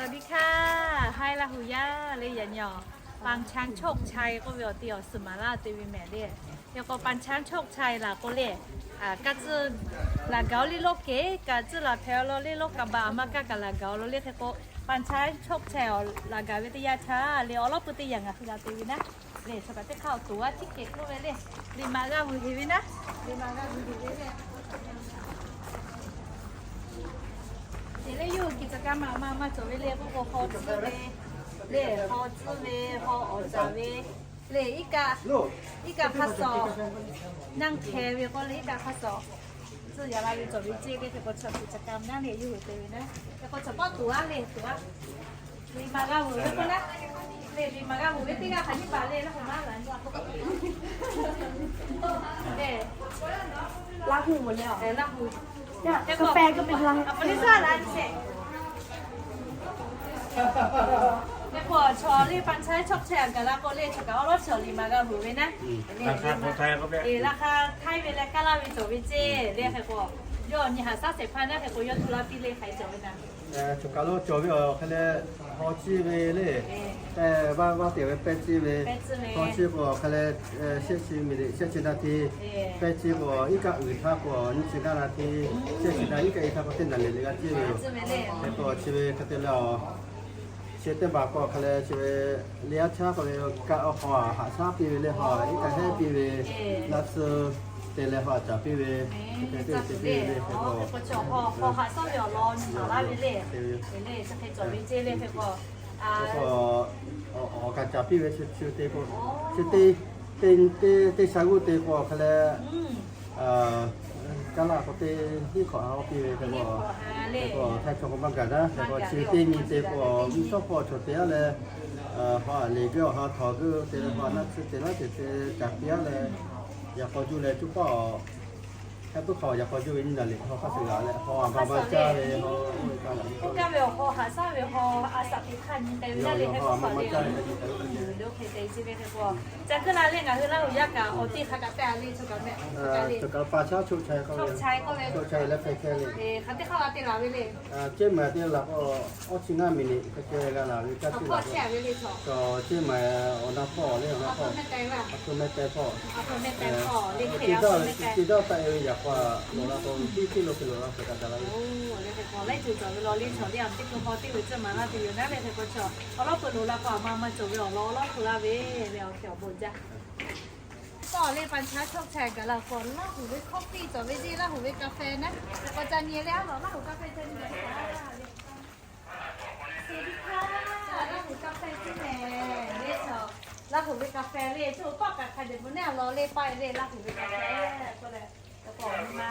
สวัสดีค่ะ hai Laˇ huˍ yaˇ le. Yaꞈ nyi awˬ ปางช้างโชคชัย k'oˆ ve awˬ ti awˬ suhˍ maˍ laˇ te ve mehˍ le. Yaꞈ k'aw ปางช้างโชคชัย laˬ k'o le, ka tcuhˇ laˬ gaˬ-oˬ le, loˇ kehˬ kaꞈ tcuhˇ laˬ hpehꞈ-aw law le, loˇ kaꞈ baˬ aˬ ma kaˇ kaꞈ laˬ gaˬ-oˬ law le. Hk'e k'o ปางช้างโชคชัย awˬ laˬ gaˬ ve teˇ yanˇ htaˇ le, awˬ lawˉ pui teˇ yanˇ ngaˬ hui g'a te ve naˉ le. Chaw kaꞈ teˇ hk'aˇ awˬ toˍ a ticket k'oˆ ve le, liꞈ maꞈ g'a vuiˬ heˍ ve naˉ, liꞈ maꞈ g'a vuiˬ heˍ ve le. Teꞈ le yuˬ กิจกรรม maꞈ maˇ maˇ cawˬ ve le. K'oˆ k'o, haw tcuhˇ ve le, haw tcuhˇ ve, haw awˬ caˍ ve le, iˉ kaˆ, iˉ kaˆ hk'a sawˍ, naˆ hkeh ve k'o le, iˉ kaˆ hk'a sawˍ tcuhˇ yaꞈ la ve cawˬ ve ceˇ le. Hk'e k'o, chaw กิจกรรม naˉ le yuˬ te ve naˉ. Hk'e k'o, chaw paˆ toˍ a le, toˍ a liꞈ maꞈ g'a vuiˬ ve k'o naˉ le, liꞈ maꞈ g'a vuiˬ ve teˇ g'aˇ hk'aˬ nyiˇ paˍ le, laˇ huˍ maˇ la nyi a k'oˆ le. Laˇ huˍ le, Laˇ huˍ. Hk'e k'o, a pa le zaˇ la nyi sheˍ. Hk'e k'o, chaw le ปางช้างโชคชัย a gaˬ la k'o le, chaw kaꞈ awˬ lawˉ chaw liꞈ maꞈ g'a vuiˬ ve naˉ. Laˇ hk'aˇ htaiˇ ve leh kaˇ laˇ ve cawˬ ve ceˇ le. Hk'e k'o, yawˇ nyi haꞈ shaˉ shehˍ hpaˇ naˉ. Hk'e k'o, yawˇ tu la piˇ le hk'aˬ hk'e cawˬ ve naˉ. Chaw kaꞈ lawˇ cawˬ ve awˬ hk'e leh, haw ciˇ ve le, pehˇ vaˇ vaˇ teꞈ ve pehˇ ciˇ ve, haw ciˇ k'o awˬ hk'e leh, shehˆ chi miˬ liꞈ shehˆ chi นาที, pehˇ ciˇ k'o iˉ kaˆ uiˍ htaˇ k'o nyiˇ chi ห้า นาที, shehˆ chi ห้า iˉ kaˆ e htaˇ k'o teˇ naˍ liꞈ le g'a ciˇ ve yoˬ. Hk'e k'o chi ve hk'e te leh, chi teˇ hpaˍ k'o hk'e leh chi ve le aˉ chaˉ k'oˆ ve kaꞈ awˬ haw haꞈ shaˉ piˇ ve le, haw iˉ kaˆ hehˉ piˇ ve, laˇ suh te leh haw caˍ piˇ ve, hk'e te te piˇ ve le. Hk'e k'o, haw haꞈ shaˉ ve awˬ lawn nyi maˍ laˇ ve le. Hk'e k'o, awˬ kaˍ caˍ piˇ ve chi te k'o, chi teˇ, teˇ sha g'uˇ te k'o hk'e leh, kaˇ laˇ k'o teˇ hinˉ hk'awꞈ ha piˇ ve hk'e k'o, hk'e k'o htaiˇ chaw k'o maˇ gaˬ naˉ. Hk'e k'o chi teˇ nyi te k'o, mvuhˇ shawˉ hpawˇ chaw te aˉ leh, haw aꞈ leˬ geuˆ awˬ ha htawnˍ geuˆ te leh haw naˆ tsuhˇ te laˇ te te caˍ piˇ aˉ leh, yaꞈ k'aw juˇ leh cuˇ paˆ awˬ hk'e puiˉ hk'aw yaꞈ k'aw juˇ ve nyi naˍ liꞈ haw hk'aˇ suh g'aꞈ leh haw a ba maˇ caˇ ve, haw kaˇ ve haw a shaꞈ teꞈ hk'aˇ nyi k'ai ve naˉ le. Hk'e k'o hk'aˬ le, lo hk'e te chi ve hk'e k'o, ca kuˇ la le, ngaˬ hui Laˇ huˍ yaˇ kaꞈ awˬ te hk'a kaꞈ te a le, chaw kaꞈ meh, chaw kaꞈ le, chaw kaꞈ pa chaˉ โชคชัย k'oˆ ve, โชคชัย leh hpehꞈ hkeh le. Hk'aˬ teˇ hk'aˇ la te laˬ ve le. Ceˇ maˬ te laˬ k'o, awˇ chi ngaˇ miˬ liꞈ hk'e ceh g'a laˬ ve kaˇ chi laˬ k'o, ceˇ maˬ awˬ na hpawˇ le, awˬ na hpawˇ, a hpu meh teh hpawˇ, te dawˇ taˆ e ve yaꞈ k'o, loˍ la k'o tiˇ tiˇ lo hk'e loˍ la hk'e kaꞈ daꞈ la ve. Laiˉ ceuˬ cawˬ ve law le, chaw le a teˇ hkui haw teˇ ve ceuˬ maˍ laˇ te yoˬ naˉ le. Hk'e k'o chaw awˬ lawˉ peuˬ loˍ la k'o a ma ma cawˬ ve awˬ lawn awˬ lawˉ hk'e laˇ ve le, awˬ hkeh awˬ bon jaˇ. Tawˇ le ปางช้างโชคชัย gaˬ la k'o Laˇ huˍ ve coffee cawˬ ve ceˇ, Laˇ huˍ ve กาแฟ naˉ. Hk'e k'o ca nyi le, a lawˬ Laˇ huˍ กาแฟ ca nyi le. Laˇ huˍ กาแฟ ceˇ mehˍ le, chaw Laˇ huˍ ve กาแฟ le, chaw paˆ kaꞈ hk'a dehꞈ bon neˉ a law le paˆ le, Laˇ huˍ ve กาแฟ k'oˆ leh, k'o nyi ma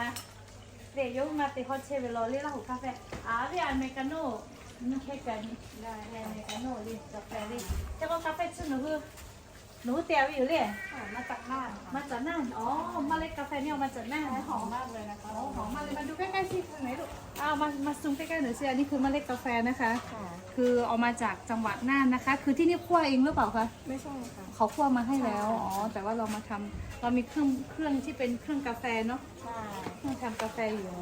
le, yawˇ hui ma te hawˇ chehˇ ve law le Laˇ huˍ กาแฟ. A ve Americano nyi hkeh kaꞈ nyi, Americano le กาแฟ le. Hk'e k'o กาแฟ chi nawˬ hui nawˬ hui te a ve yoˬ le. Maˇ caꞈ naˇ, maˇ caꞈ naˇ. Maˇ leh กาแฟ ni a maˇ caꞈ naˇ. Maˇ leh maˇ duˇ ใกล้ๆ chi hk'e le lo. A, maˇ sum ใกล้ๆ หน่อยสิ, a ni hkui maˇ leh กาแฟ naˉ hk'a. คือเอามาจากจังหวัดน่านนะคะ คือที่นี่คั่วเองหรือเปล่าคะ เขาคั่วมาให้แล้ว อ๋อ แต่ว่าเรามาทำ เรามีเครื่อง เครื่องที่เป็นเครื่องกาแฟเนาะ ทำกาแฟอยู่ อ๋อ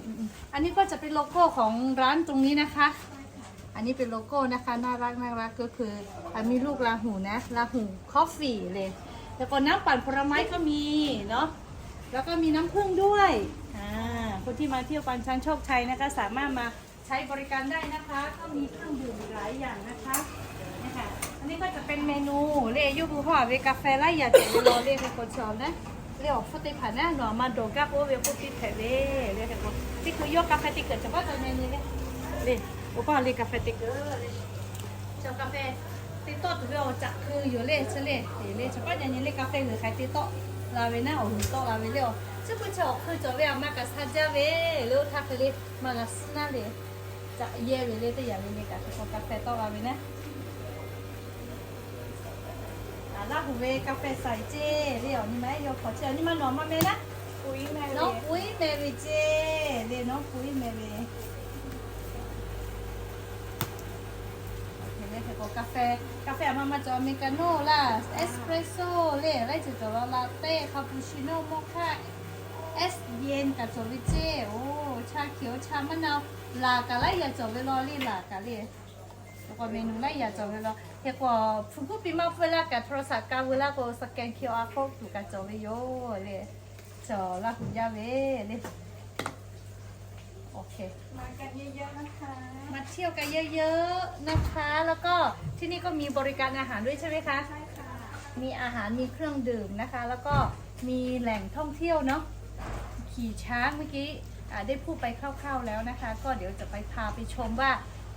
อืมๆ อันนี้ก็จะเป็นโลโก้ของร้านตรงนี้นะคะ อันนี้เป็นโลโก้นะคะ น่ารักน่ารัก ก็คือ อ่ะ มีลูกราหูนะ ราหู Coffee เลย แล้วก็น้ำปั่นผลไม้ก็มีเนาะ แล้วก็มีน้ำผึ้งด้วย อ่า คนที่มาเที่ยวปางช้างโชคชัยนะคะ สามารถมาใช้บริการได้นะคะ ก็มีเครื่องดื่มอีกหลายอย่างนะคะ เนี่ยค่ะ อันนี้ก็จะเป็นเมนู le, yawˇ hui haw ve กาแฟ laiˉ yaꞈ cawˬ ve law le, hk'e k'o chaw naˉ le, awˬ hpfuhˇ teˇ hpaˍ naˉ nawˬ a ma dawˬ gaˇ k'oˆ ve k'oˆ piˇ hpehꞈ ve le. Hk'e k'o teˇ hkui yawˇ กาแฟ te kuiˬ chaw paˆ ca nyi nyi le, le, awˬ paˇ le กาแฟ te kuiˬ le, chaw กาแฟ te tawˆ tuˬ ve awˬ caꞈ hkui yoˬ le, chi le, le chaw paˆ ca nyi le, กาแฟ g'uiˬ hk'ai te tawˆ la ve naˉ, awˬ g'uiˬ tawˆ la ve le, awˬ chi hkui chi awˬ hkui cawˬ ve a ma kaꞈ sha jaˇ ve le, oˇ htaˇ hk'e le maˇ g'a suhˉ naˉ le. Caꞈ yehˇ ve le teˇ yanˇ ve le kaꞈ, hk'e k'o กาแฟ tawˆ la ve naˉ. Laˇ huˍ ve กาแฟ saiˍ ceˇ le, awˬ nyi ma ehˉ yawˇ hk'awꞈ chehˇ, awˬ nyi ma nawˬ a ma meh naˉ. Nawˉ puiˉ meh ve ceˇ le, nawˉ puiˉ meh ve. Hk'e k'o กาแฟ, กาแฟ a ma ma cawˬ, Americano laˇ, espresso le, laiˉ ceuˬ cawˬ law, latte, cappuccino, mocha, iced yen kaꞈ cawˬ ve ceˇ. Oˇ, ชาเขียว ชามะนาว Laˬ kaꞈ laiˉ yaꞈ cawˬ ve law le, laˬ kaꞈ le. K'awꞈ เมนู laiˉ yaꞈ cawˬ ve law. Hk'e k'o, hpu kuˉ piˇ maˇ pfuhˇ laˇ kaꞈ โทรศัพท์ ka veu laˇ k'o, scan QR code tuˬ kaꞈ cawˬ ve yoˬ le. Cawˬ Laˇ huˍ yaˇ ve le. มาเที่ยวกันเยอะๆนะคะ แล้วก็ที่นี่ก็มีบริการอาหารด้วยใช่ไหมคะ มีอาหาร มีเครื่องดื่มนะคะ แล้วก็มีแหล่งท่องเที่ยวเนาะ ขี่ช้าง เมื่อกี้อ่าได้พูดไปคร่าวๆแล้วนะคะ ก็เดี๋ยวจะไปพาไปชมว่า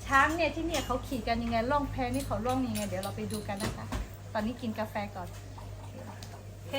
ช้างเนี่ยที่เนี่ยเขาขี่กันยังไง ล่องแพนี่เขาล่องยังไง เดี๋ยวเราไปดูกันนะคะ ตอนนี้กินกาแฟก่อน โอเค